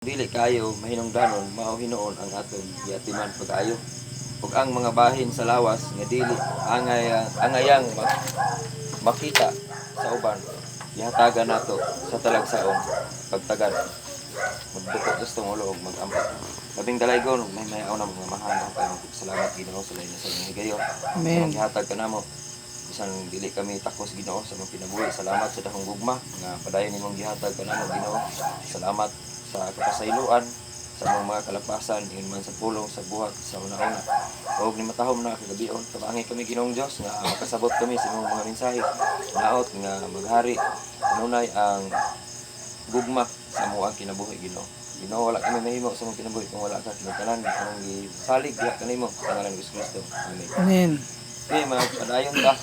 Dili kaayo mahinungdanon, mao hinuon ang atong giatiman pag-ayo. Ug ang mga bahin sa lawas nga dili angayang makita sa uban, gihatagan nato sa talagsaong pagtagad. Magduko gusto ulo og mag-ampo. Labing dalaygon ug may na mga mahal kayo, salamat, Ginoo, sa lain sa inyong higayon. Amen. Sa gihatag ka namo bisan dili kami takos, Ginoo, sa among kinabuhi. Salamat sa dakong gugma nga padayon nimong gihatag kanamo, Ginoo. Salamat sa kapasayloan sa among mga kalapasan ingon man sa pulong, sa buhat, sa una-una ug ni matahom na kagabion. Tabangi kami, Ginoong Dios, nga makasabot kami sa imong mga mensahe. Naot nga maghari kanunay ang gugma sa among kinabuhi, Ginoo. Ginoo, wala kami mahimo sa among kinabuhi kung wala ka. Kini tanan among gisalig diha kanimo sa ngalan ni Hesus Kristo. Amen. Amen. Okay, magpadayon ta.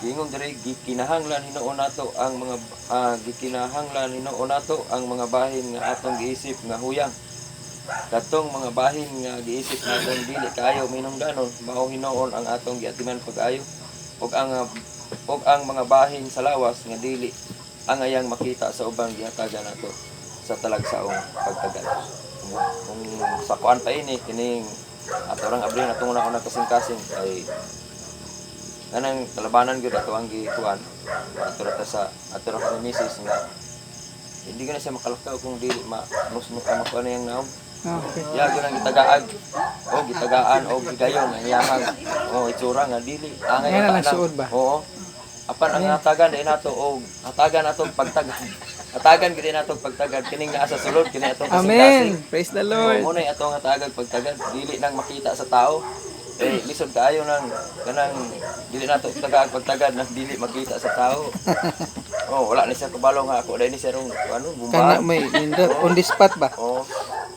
Giingon diri, gikinahanglan hinuon nato ang mga bahin nga atong giisip nga huyang. Katong mga bahin nga giisip natong dili kaayo mahinungdanon, mao hinuon ang atong giatiman pag-ayo. Ug ang mga bahin sa lawas nga dili angayang makita sa uban, gihatagan nato sa talagsaong pagtagal. Kung sa kuan pa ini kining ato rang abrihan atong una-una kasing-kasing kay kanang kalabanan gyud ato ang gikuan ato ra ta sa ato ra kami misis nga hindi ka na siya makalakaw kung dili ma nusno ka makuha na yung naong. Ya gyud ang gitagaag o gitagaan o gigayon ang iyahang o itsura nga dili angay Yan ang ang nagsuod ba? Oo, apan ang hatagan din nato og hatagan nato og pagtagan, hatagan gid nato og pagtagad kining naa sa sulod, kini atong kasing-kasing. Amen. Praise the Lord. Oo, muna atong hatagag pagtagad, dili nang makita sa tao. Eh, lisod kaayo nang kanang dili nato tagaag pagtagad nang dili makita sa tao. Oh, wala ni siya kabalo nga ako dai ni siya rong ano Kana bumba. may nindot on the spot ba? Oh.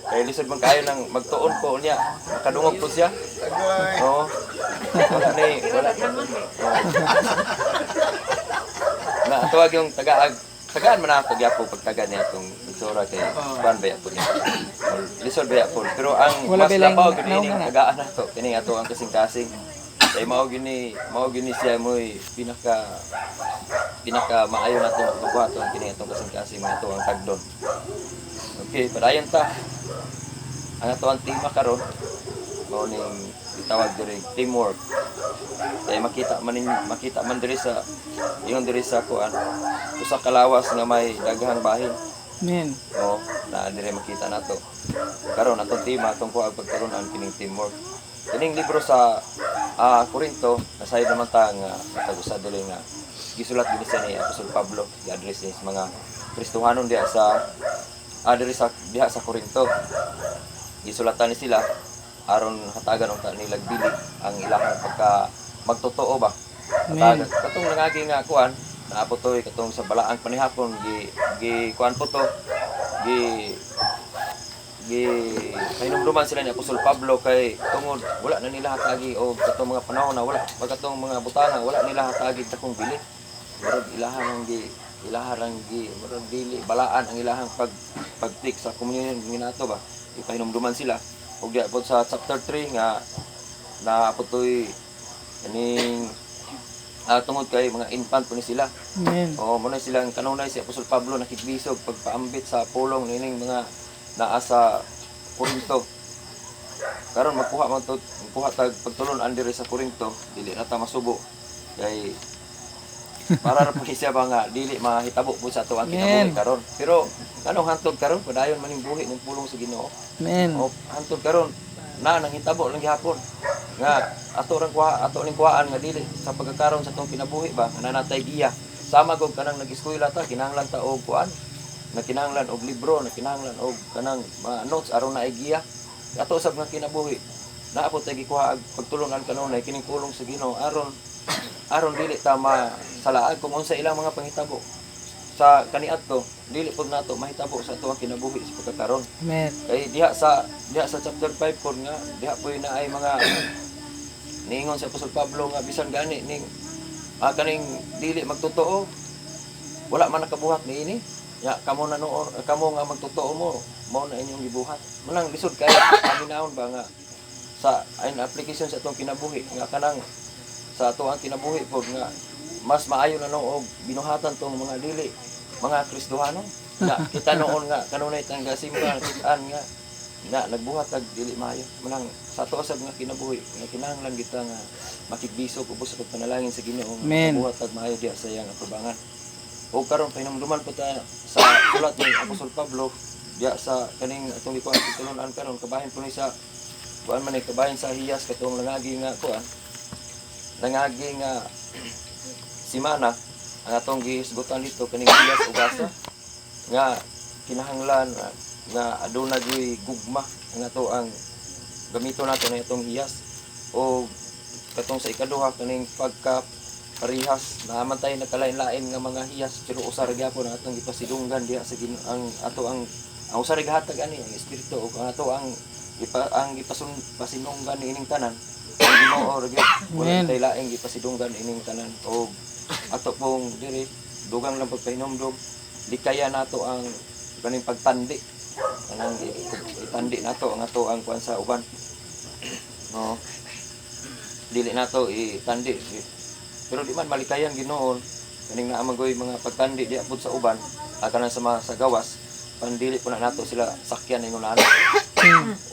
Kay lisod man kaayo nang magtuon ko niya. Makadungog po siya. Oo. Wala ni, wala. Oo. Na tuwag yung tagaag tagaan man ako gyapo pagtagan niya atong itsura kay kuan ba po niya. Lisod ba po. Pero ang Wala mas bilang labaw gid naong ini na. Tagaan nato kini ato ang kasing-kasing. Kay mao gini siya mo'y pinaka pinaka maayo natong pagbuhaton, kini atong kasing-kasing nga ato ang tagdon. Okay, padayon ta. Ang ato ang tema karon mao ning gitawag diri teamwork. Kay makita man diri sa ingon diri sa kuan, usa ka lawas nga may daghang bahin. Amen. O, naa diri makita nato. Karon atong tema, atong kuha pagtulunan kining teamwork. Kining libro sa Korinto, nasayod naman ta nga matag usa diri nga gisulat gini siya ni Apostol Pablo, gi-address niya sa mga Kristohanon diha sa diri sa diha sa Korinto. Gisulatan ni sila aron hatagan unta nila bili ang ilahang pagka magtotoo ba. Amen. Hatagan katong nangagi nga kuan, naa po toy katong sa balaang panihapon gi gi kuan po to, gi gi pahinumduman sila ni Apostol Pablo kay tungod wala na nila hatagi o katong mga panahon na wala pag katong mga butanga, wala nila hatagi dakong bili. Murag ilahan ang gi ilahan ang gi murag dili balaan ang ilahang pag sa communion nginato ba. Ipahinumduman sila ug diha pod sa chapter 3 nga naa po toy kaning tungod kay mga infant po ni sila. Amen. Oo, muna silang kanunay si Apostol Pablo nakigbisog pagpaambit sa pulong nining mga naa sa Korinto. Karon magkuha man to, magkuha tag pagtulon-an diri sa Korinto, dili na ta masubo. Kay para ra po ni siya ba nga dili mahitabo po sa ato ang kinabuhi Amen. karon. Pero kanong hantod karon padayon man ning buhi ng pulong sa Ginoo. Amen. O hantod karon na nanghitabo lang gihapon nga ato rang kuha ato ning kuhaan nga dili sa pagkakaroon sa atong kinabuhi ba nga nanatay giya sama gog kanang nag-eskwela ta, kinahanglan ta og kuan, na kinahanglan og libro, na kinahanglan og kanang mga notes aron naay giya. Ato sab nga kinabuhi, naa po tay gikuha ag pagtulungan kanunay kining pulong sa Ginoo aron aron dili ta masalaag kung unsa ilang mga panghitabo sa kaniadto, dili pud nato mahitabo sa ato ang kinabuhi sa pagkakaron. Amen. Kay diha sa chapter 5 pod nga diha po na ay mga niingon sa Apostol Pablo nga bisan gani ning kaning dili magtotoo, wala man nakabuhat niini ya. Kamo na noon, kamo nga magtotoo mo, mao na inyong gibuhat. Manang lisod kay paminawon ba nga sa ay application sa atong kinabuhi nga kanang sa ato ang kinabuhi pod nga mas maayo na no og binuhatan tong mga dili mga Kristohanon. Na kita noon nga kanunay tang gasimba, kitaan nga na nagbuhat tag dili maayo. Manang sa ato usab nga kinabuhi nga kinahanglan kita nga makigbisog ubos sa pagpanalangin sa Ginoo nga Amen. makabuhat tag maayo diha sa iyang atubangan. O karon, pahinumduman po ta sa sulat ni Apostol Pablo diha sa kaning atong gikuan tulunan karon, kabahin po ni sa kuan man ni, kabahin sa hiyas katong nangagi nga kuan, nangagi nga simana. Ang atong gihisgutan dito kaning hiyas ug gasa nga kinahanglan nga aduna gyoy gugma ang ato ang gamito nato na itong hiyas. O katong sa ikaduha, kaning pagka parihas naaman tayo nagkalain-lain nga mga hiyas, pero usa ra gyapon ang atong gipasidunggan diha sa ang ato ang usa ra gihatag ani ang espiritu ug ang ato ang ipa, ang gipasun pasinunggan niining tanan ang Ginoo ra gyud. Wala Amen. tay laing gipasidunggan ining tanan. Og ato pong diri dugang lang pagpahinomdom, likaya nato ang kaning pagtandi, kanang itandi nato ang ato ang kuan sa uban, no? Dili nato itandi, pero di man malikayan Ginoo kaning naa man goy mga pagtandi di pud sa uban, kanang sa mga sa gawas pandili po na nato sila sakyan ingon ana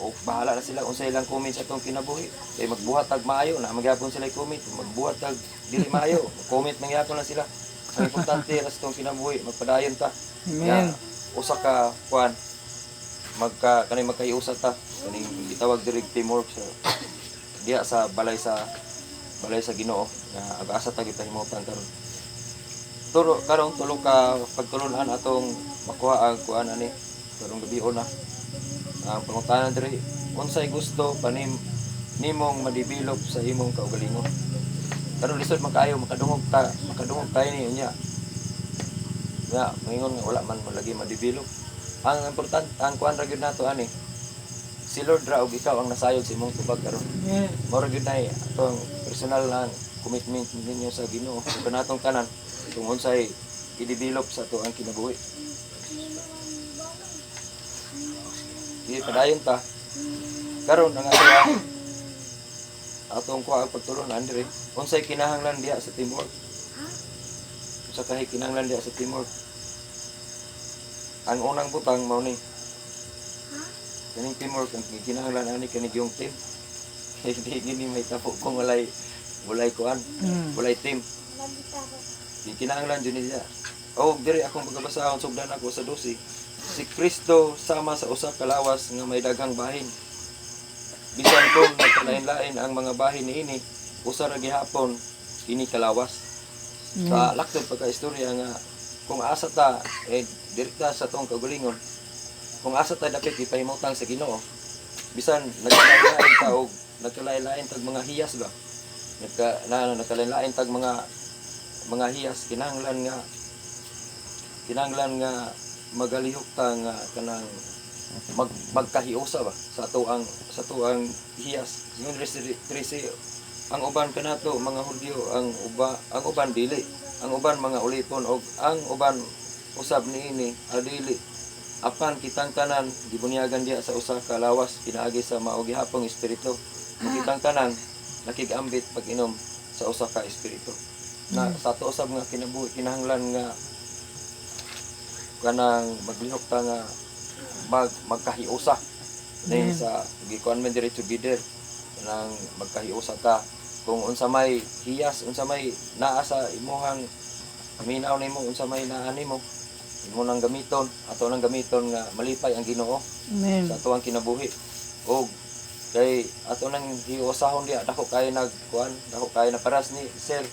o bahala na sila unsay ilang comment sa atong kinabuhi, kay magbuhat tag maayo na magyapon sila comment, magbuhat tag dili maayo, comment mangyapon na sila. Ang importante ra sa atong kinabuhi, magpadayon ta. Amen. Nga, usa ka kuan, magka kaning magkaiusa ta, kaning gitawag diri teamwork sa diha sa balay sa Ginoo nga ag-asa ta gipahimutan karon. Turo karon, tulo ka pagtulunan atong makuha ang kuan ani karong gabi na. Ang pangutana diri, unsay gusto panim nimong ma-develop sa imong kaugalingon karon? Lisod man kaayo makadungog tayo ni unya nga maingon nga wala man lagi ma-develop. Ang importante, ang kuan ra gyud nato ani, si Lord ra og ikaw ang nasayod sa imong tubag karon. Amen. Mao ra gyud nay atong personal na commitment ninyo sa Ginoo ug kanatong tanan kung unsay i-develop sa ato ang kinabuhi. Di padayon ta. Karon ang ato ang atong kuha ang pagtulunan diri, unsay kinahanglan diha sa teamwork? Unsa kahi kinahanglan diha sa teamwork? Ang unang butang mao ni kaning teamwork, ang kinahanglan ani kani yung team. Hindi gini may tapo kung walay kuan, walay team. Kinahanglan jud niya. O diri akong pagkabasahon, sugdan ako sa 12. Si Kristo sama sa usa ka lawas nga may daghang bahin. Bisan kung nagkalain-lain ang mga bahin niini, usa ra gihapon ini kalawas. Sa laktod pagka-istorya nga kung asa ta eh direkta sa tong kaugalingon. Kung asa ta dapit ipahimutang sa Ginoo. Bisan nagkalain-lain ta og nagkalain-lain tag mga hiyas ba. Nagka na nagkalain-lain tag mga hiyas, kinahanglan nga magalihok ta nga kanang magkahiusa ba sa ato ang hiyas. Yung 13, ang uban kanato mga Hudyo, ang uban dili, ang uban mga ulipon og ang uban usab niini adili, apan kitang tanan gibunyagan diha sa usa ka lawas pinaagi sa mao gihapong espiritu. Ug kitang tanan nakig-ambit pag-inom sa usa ka espiritu. Na sa ato usab nga kinabuhi, kinahanglan nga kanang maglihok ta nga magkahiusa then sa gikuan man diri together, kanang magkahiusa ta kung unsa may hiyas, unsa may naa sa imuhang minaw nimo, unsa may naa nimo, imo nang gamiton, ato nang gamiton nga malipay ang Ginoo Amen. sa ato ang kinabuhi. Og kay ato nang hiusahon diha, dako kay nagkuan, dako kay na paras ni sir,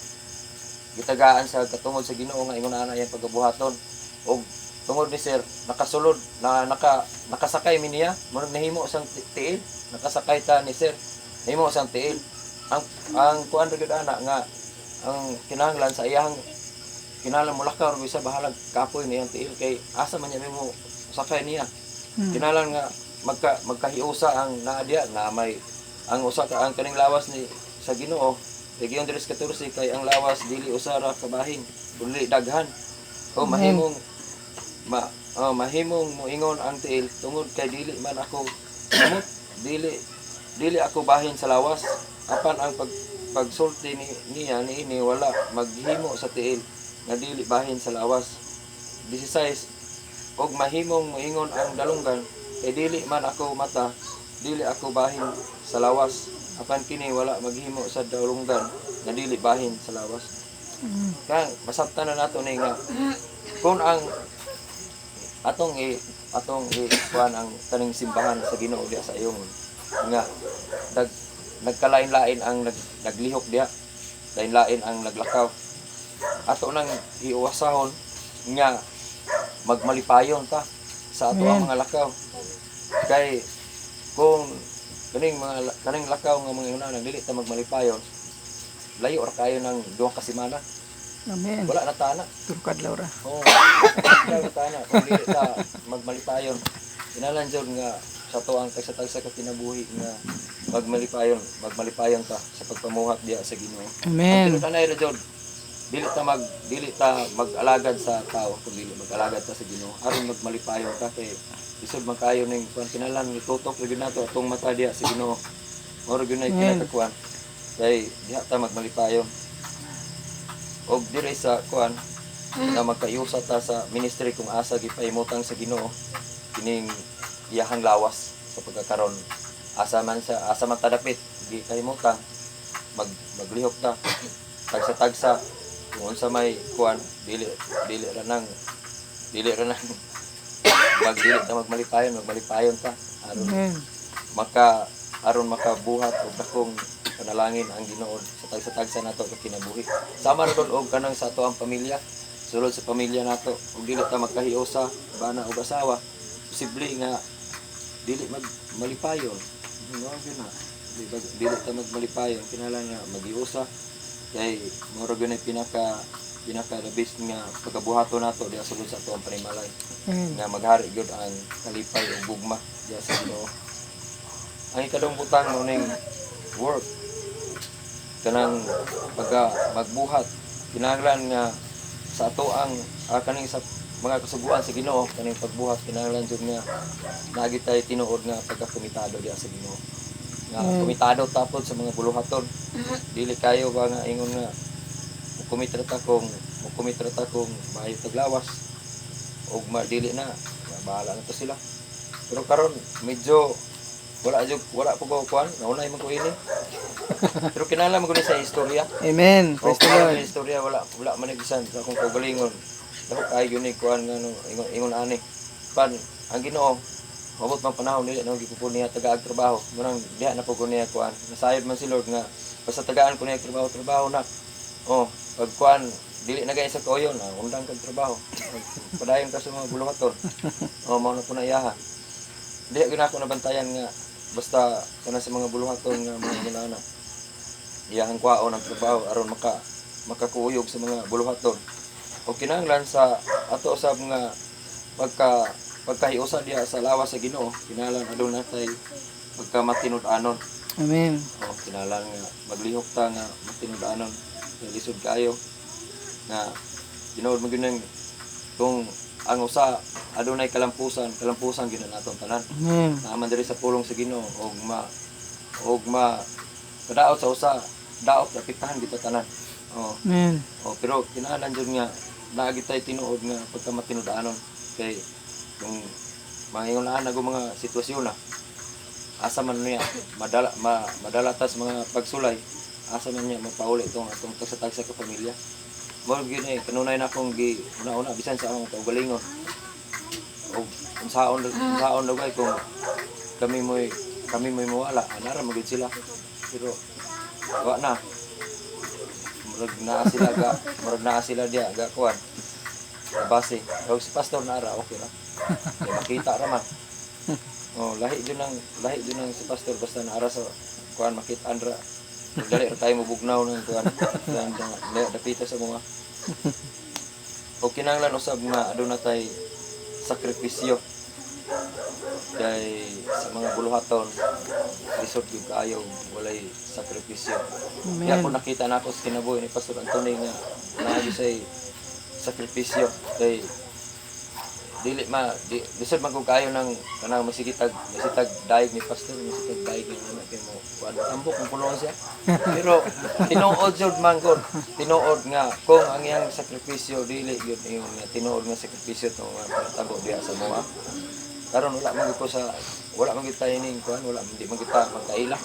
gitagaan sa katungod sa Ginoo nga ingon ana iyang pagabuhaton. Og tungod ni sir nakasulod na nakasakay mi niya, mo nahimo sang tiil. Nakasakay ta ni sir, nahimo sang tiil. Ang kuan ra gyud ana nga ang kinahanglan sa iyang kinahanglan molakaw ra gyud sa bahalag kapoy niyang tiil, kay asa man niya mo sakay niya. Kinahanglan nga magkahiusa ang naa diha na may ang usa ka ang kaning lawas ni sa Ginoo. Legion 3:14, kay ang lawas dili usa ra ka bahin kundi daghan. O mahimong ma oh, mahimong moingon ang tiil, "Tungod kay dili man ako kamot, dili dili ako bahin sa lawas." Apan ang pagsulti niya niini wala maghimo sa tiil nga dili bahin sa lawas. 16. Og mahimong moingon ang dalunggan, "Kay dili man ako mata, dili ako bahin sa lawas." Apan kini wala maghimo sa dalunggan nga dili bahin sa lawas. Kaya masabtan na nato ni nga kung ang atong i kuan ang kaning simbahan sa Ginoo diha sa Ayungon nga nagkalain-lain ang naglihok diha, lain-lain ang naglakaw, ato nang iuwasahon nga magmalipayon ta sa ato ang Amen. mga lakaw, kay kung kaning lakaw nga mga una dili ta magmalipayon, layo ra kayo ng 2 ka semana. Amen. Wala na ta na. Tulo ka adlaw ra. Oo. Wala na ta na kung dili ta magmalipayon. Kinahanglan jud nga sa ato ang tagsa-tagsa ka kinabuhi nga magmalipayon, magmalipayon ta sa pagpamuhat diha sa Ginoo. Ang Amen. tinud-anay ra jud, dili ta mag-alagad sa tao kun dili mag-alagad ta sa Ginoo aron magmalipayon ta, kay lisod man kayo ning kuan. Kinahanglan itutok ra gyud nato atong mata diha sa Ginoo. Mao ra gyud nay Amen. pinakakuan kay diha ta magmalipayon og diri sa kuan nga magkayusa ta sa ministry kung asa gipahimutang sa Ginoo kining iyahang lawas sa pagkakaron, asa man ta dapit gipahimutang, maglihok ta tagsa-tagsa kung unsa may kuan. Dili ra nang magdili ta magmalipayon, magmalipayon ta aron Amen. aron makabuhat og dakong panalangin ang Ginoo sa tagsa-tagsa nato ka kinabuhi. Sama ra og kanang sa ato ang pamilya, sulod sa pamilya nato, ug dili ta magkahiusa bana og asawa, posible nga dili magmalipayon. No, gyud na. Dili ta magmalipayon, kinahanglan nga magiusa kay mao ra gyud nay pinaka pinaka the best nga pagkabuhaton nato diha sulod sa ato ang panimalay Amen. nga maghari gyud ang kalipay ug gugma diha sa Ginoo. Ang ikalong butang mo ning work, kanang pagka magbuhat. Kinahanglan nga sa ato ang kaning sa mga kasuguan sa Ginoo, kaning pagbuhat, kinahanglan jud nga naa gyud tay tinuod nga pagkakomitado diha sa Ginoo. Nga komitado tapod sa mga buluhaton. Dili kayo ba nga ingon nga mo-commit ra ta kung maayo taglawas ug madili na, bahala na to sila. Pero karon medyo wala jud, wala po ko kuan, naunay man ko ini. Pero kinahanglan man gud ni sa istorya. Amen. O Praise the kinahanglan Lord. sa istorya, wala wala man bisan sa akong kaugalingon. Dako kaayo gyud ni kuan nga no, ingon ingon ani. Pan ang Ginoo mabot man panahon dili na gipupun niya tagaag trabaho. Munang diha na po ko niya kuan. Nasayod man si Lord nga basta tagaan ko niya trabaho, trabaho na. Oh, pag kuan dili na gay sa kauyon, na undang kag trabaho. Padayon ka sa mga buluhaton. Oh, mao na po na iyaha. Diha gyud ako nabantayan nga basta kana sa mga buluhaton nga mga ingon ana. Iyahang kwaon ang trabaho aron makakuyog sa mga buluhaton. O kinahanglan sa ato usab nga pagkahiusa diha sa lawas sa Ginoo, kinahanglan aduna tay pagka matinud-anon. Amen. O kinahanglan nga maglihok ta nga matinud-anon. Kay lisod kaayo nga tinuod man gyud nang kung ang usa adunay kalampusan, kalampusan gyud na natong tanan. Amen. Naa man diri sa pulong sa Ginoo og ma kadaot sa usa, daot apektahan kita tanan. Oh. Amen. Oh, pero kinahanglan jud nga naa gyud tay tinuod nga pagka matinud-anon, kay kung mangingon na og mga sitwasyon na asa man niya madala ta sa mga pagsulay, asa man niya mapauli itong atong tagsa-tagsa ka pamilya. Mao gyud ni kanunay na akong gi una-una bisan sa akong kaugalingon og unsaon unsaon lugay kung kami mo'y mawala, anara man gyud sila, pero wa na, murag naa sila diya ga kuan base. Og si pastor naara, okay ra kay makita ra man. Oh, lahi jud nang si pastor, basta naara sa kuan makit-an ra. Dali ra tayo mabugnaw ng kuan dan dapita sa mga o kinahanglan usab nga aduna tay sakripisyo kay sa mga buluhaton lisod gyud kaayo walay sakripisyo. Kaya Amen. po nakita na ako sa kinabuhi ni Pastor Anthony nga naa gyud say sakripisyo kay Dili ma di, lisod man kung kayo ng kanang masigitag daig ni pastor, masigitag daig ni anak kay mo kuan, tambok kung puno siya, pero tinuod jud man gud, tinuod nga kung ang iyang sakripisyo dili gyud ingon nga tinuod nga sakripisyo tong mga panatabo diha sa moa karon. Wala man gyud ko sa, wala man gyud tayo ning kuan, wala, hindi man gyud ta magkaila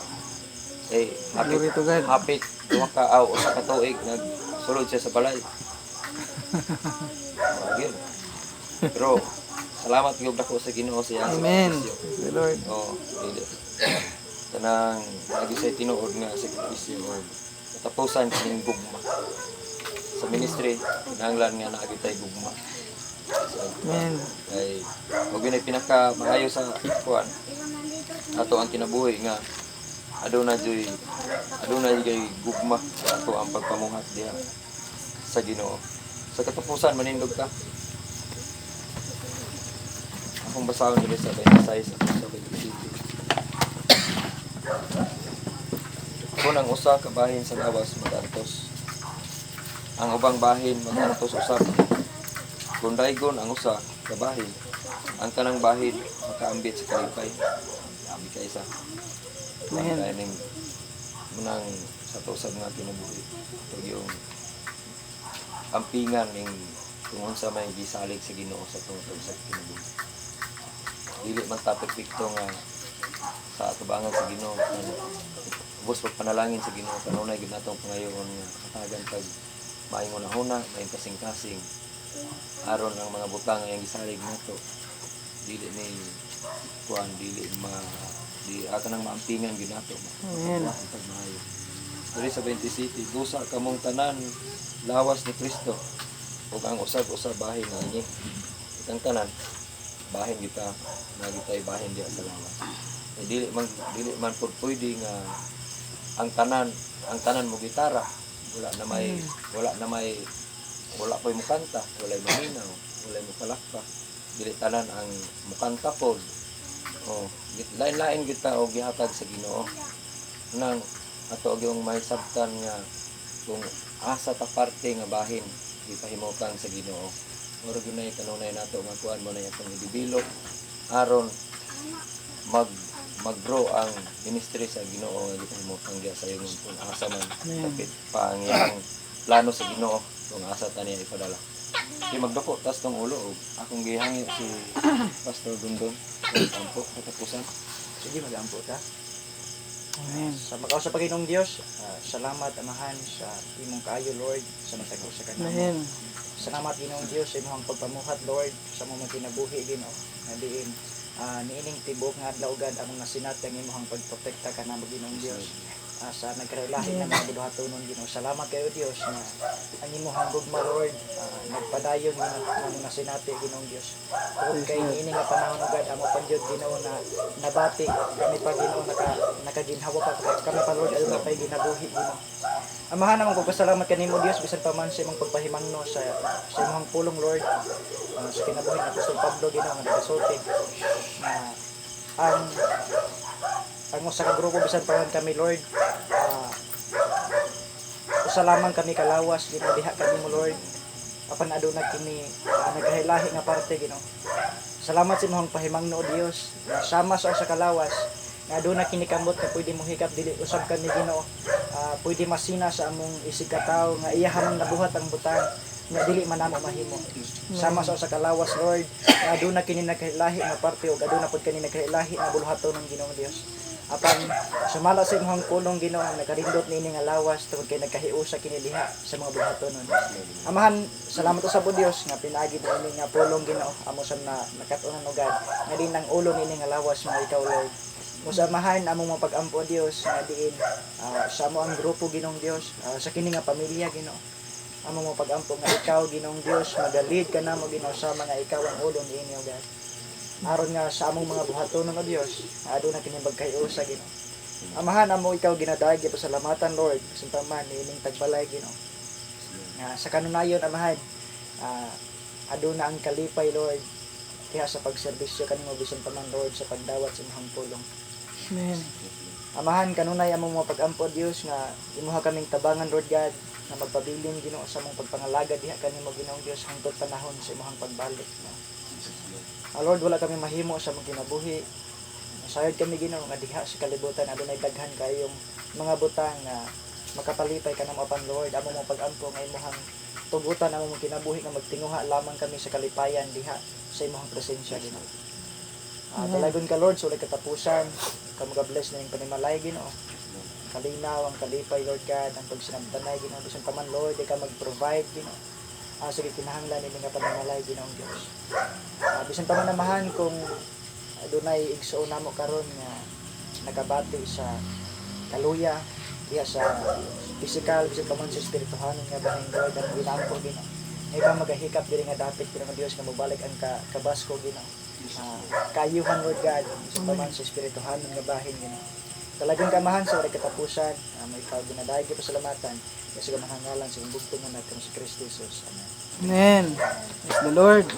eh hapit Glory to God. Hapit 2 ka aw 1 ka tuig nagsulod siya sa balay. Mga yun. Pero salamat gyud dako sa Ginoo sa iyang Amen. sakripisyo. Praise the Lord. Oo, dili. Kanang lagi sa tinuod nga sakripisyo o katapusan kining gugma. Sa ministry, kinahanglan nga naa gyud tay gugma. Sa Amen. kay og yun ay pinaka maayo sa kuan ato ang kinabuhi nga aduna jud gugma sa ato ang pagpamuhat diha sa Ginoo. Sa katapusan, manindog ka. Akong basahon diri sa 26 ako sa 27. Kung ang usa ka bahin sa lawas magantos, ang ubang bahin magantos usab. Kung daygon ang usa ka bahin, ang tanang bahin makaambit sa kalipay. Abi ka isa. Amen. Kaya ning munang sa tusad nga kinabuhi. Ito yung ampingan ning kung unsa may gisalig sa Ginoo sa tungtong sa kinabuhi. Dili man ta perpekto nga sa atubangan sa Ginoo. Ubos pagpanalangin sa Ginoo, kanunay gyud natong pangayoon nga hatagan tag maayong hunahuna, maayong kasing-kasing aron ang mga butang nga iyang gisalig nato dili ni kuan, dili ma di ata nang maampingan gyud nato. Amen. Pag maayo. Diri sa 20 City, busa kamong tanan lawas ni Kristo ug ang usag-usa bahin niini. Itang tanan bahin kita, na gitay bahin diha sa lawas. Eh, dili man pud pwede nga ang tanan mo gitara, wala na may wala ko'y mukanta, walay maminaw, walay mupalakpak. Dili tanan ang mukanta pod. Oh, lain-lain kita og gihatag sa Ginoo. Nang ato yung may sabtan nga kung asa ta parte nga bahin gipahimutang sa Ginoo. Mura gyud nay kanunay nato nga kuan mo na atong i-develop aron mag-grow ang ministry sa Ginoo nga gipahimutang diha sa imong kung asa man kapit pa ang iyang plano sa Ginoo kung asa ta niya ipadala. Di magduko tas tong ulo og akong gihangyo si Pastor Dundon og ampo katapusan. Sige, mag-ampo ta. Amen. Sa makaw sa Panginoong Dios, salamat, Amahan, sa imong kaayo, Lord, sa matag sa kanamo. Amen. Salamat, Ginoong Dios, sa imong pagpamuhat, Lord, sa imong kinabuhi, Ginoo. Nga diin niining tibok nga adlaw gad among nasinati ang imong pagprotekta kanamo, Ginoong Dios. Sa nagkarelahi na mga buhatonon, Ginoo. Salamat kayo, Dios, na ang imong gugma, Lord, nagpadayon Ginoo nga among nasinati, Ginoong Dios. Tungod kay niini nga panahon ugad amo pa gyud, Ginoo, na nabati kami pa, Ginoo, nakaginhawa pa kami pa, Lord, aduna pay ginabuhi, Ginoo. Amahan, among pagpasalamat kanimo, Dios, bisan pa man sa imong pagpahimangno sa imong pulong, Lord, sa kinabuhi ni Apostol Pablo, Ginoo, nga nagasulti na ang usa ka grupo, bisan pa man kami, Lord, usa lamang kami kalawas, Ginoo, diha kanimo, Lord, apan aduna kini nagkahilahi nga parte, Ginoo. Salamat sa imong pahimangno, Dios, na sama sa usa ka lawas nga aduna kini kamot nga pwede mo hikap, dili usab kami, Ginoo, pwede masina sa among isig katawo nga iya hamang nabuhat ang butang nga dili man namo mahimo. Sama sa usa ka lawas, Lord, nga aduna kini nagkahilahi nga parte ug aduna pud kini nagkahilahi nga buluhaton ng Ginoong Dios. Apan sumala sa imong pulong, Ginoo, ang nakarindot niini nga lawas tungod kay nagkahiusa kini diha sa mga buluhatonon. Amahan, salamat usab o Dios nga pinaagi niini nga pulong, Ginoo, amo sa na nakat-unan ugad nga din ang ulo niini nga lawas mo ikaw, Lord. Musamahan among mga pag-ampo, Dios, nga diin sa amo ang grupo, Ginoong Dios, sa kini nga pamilya, Ginoo, among mga pag-ampo nga ikaw, Ginoong Dios, magalid ka namo, Ginoo, sa mga ikaw ang ulo niini o God, aron nga sa among mga buhatonon o Dios aduna kini magkahiusa, Ginoo. Amahan, amo ikaw ginadayeg gipasalamatan, Lord, bisan pa man niining tagbalay, Ginoo, nga sa kanunayon, Amahan, aduna ang kalipay, Lord, diha sa pagserbisyo kanimo bisan pa man, Lord, sa pagdawat sa imong pulong. Amen. Amahan, kanunay among mga pag-ampo, Dios, nga imuha kaming tabangan, Lord God, nga magpabilin, Ginoo, sa among pagpangalaga diha kanimo, Ginoong Dios, hangtod panahon sa imong pagbalik, no? Lord, wala kami mahimo sa among kinabuhi. Sayod kami, Ginoo, nga diha sa kalibutan adunay daghan kayong mga butang nga makapalipay kanamo, apan Lord, amo mong pag-ampo nga imong tugutan amo mong kinabuhi nga magtinguha lamang kami sa kalipayan diha sa imong presensya, Ginoo. Dalagon ka, Lord, sa walay katapusan. Ikaw magabless na yung panimalay, Ginoo. Kalinaw, ang kalipay, Lord God, ang pagsinabtanay, Ginoo. Bisan pa man, Lord, ikaw mag-provide, Ginoo. Sige, kinahanglan ini nga panimalay, Ginoong Diyos. Bisan pa man, Amahan, kung adunay igsuon namo karon nga nakabati sa kaluya diha sa physical, bisan pa man sa espirituhanon nga bahin, Lord, ang ginampo, Ginoo. Ikaw magahikap diri nga dapit, Ginoong Dios, nga mobalik ang kabasko, Ginoo. Kaayuhan, Lord God, bisan pa man sa espirituhanon nga bahin, Ginoo. Talagang kamahan sa walay katapusan, may ikaw ginadayeg pasalamatan sa ngalan sa bugtong nga natin si Kristo Jesus. Amen. Amen. Praise the Lord.